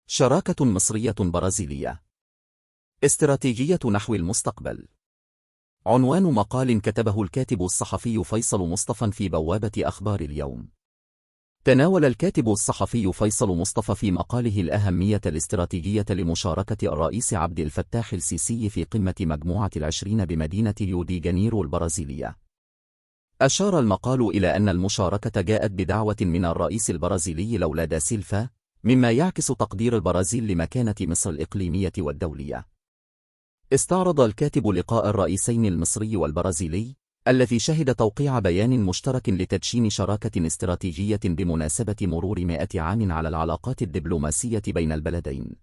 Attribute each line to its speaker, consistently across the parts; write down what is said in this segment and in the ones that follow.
Speaker 1: شراكة مصرية برازيلية. استراتيجية نحو المستقبل. عنوان مقال كتبه الكاتب الصحفي فيصل مصطفى في بوابة أخبار اليوم. تناول الكاتب الصحفي فيصل مصطفى في مقاله الأهمية الاستراتيجية لمشاركة الرئيس عبد الفتاح السيسي في قمة مجموعة العشرين بمدينة ريو دي جانيرو البرازيلية. أشار المقال إلى أن المشاركة جاءت بدعوة من الرئيس البرازيلي لولا دا سيلفا، مما يعكس تقدير البرازيل لمكانة مصر الإقليمية والدولية. استعرض الكاتب لقاء الرئيسين المصري والبرازيلي الذي شهد توقيع بيان مشترك لتدشين شراكة استراتيجية بمناسبة مرور 100 عام على العلاقات الدبلوماسية بين البلدين.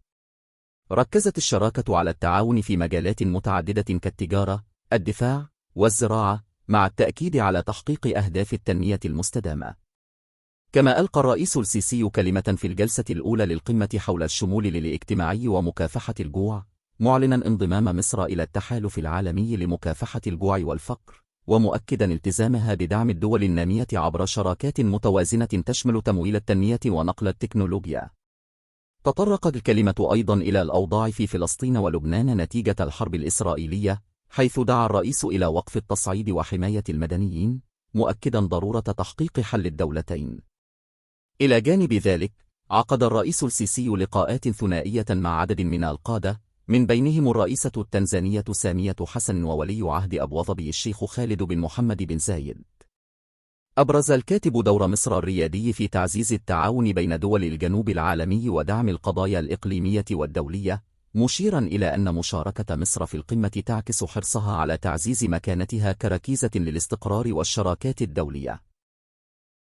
Speaker 1: ركزت الشراكة على التعاون في مجالات متعددة كالتجارة، الدفاع، والزراعة، مع التأكيد على تحقيق أهداف التنمية المستدامة. كما ألقى الرئيس السيسي كلمة في الجلسة الأولى للقمة حول الشمول الاجتماعي ومكافحة الجوع، معلنا انضمام مصر إلى التحالف العالمي لمكافحة الجوع والفقر، ومؤكدا التزامها بدعم الدول النامية عبر شراكات متوازنة تشمل تمويل التنمية ونقل التكنولوجيا. تطرقت الكلمة أيضا إلى الأوضاع في فلسطين ولبنان نتيجة الحرب الإسرائيلية، حيث دعا الرئيس إلى وقف التصعيد وحماية المدنيين، مؤكدا ضرورة تحقيق حل الدولتين. إلى جانب ذلك، عقد الرئيس السيسي لقاءات ثنائية مع عدد من القادة، من بينهم الرئيسة التنزانية سامية حسن وولي عهد أبو ظبي الشيخ خالد بن محمد بن زايد. أبرز الكاتب دور مصر الريادي في تعزيز التعاون بين دول الجنوب العالمي ودعم القضايا الإقليمية والدولية، مشيرا إلى أن مشاركة مصر في القمة تعكس حرصها على تعزيز مكانتها كركيزة للاستقرار والشراكات الدولية.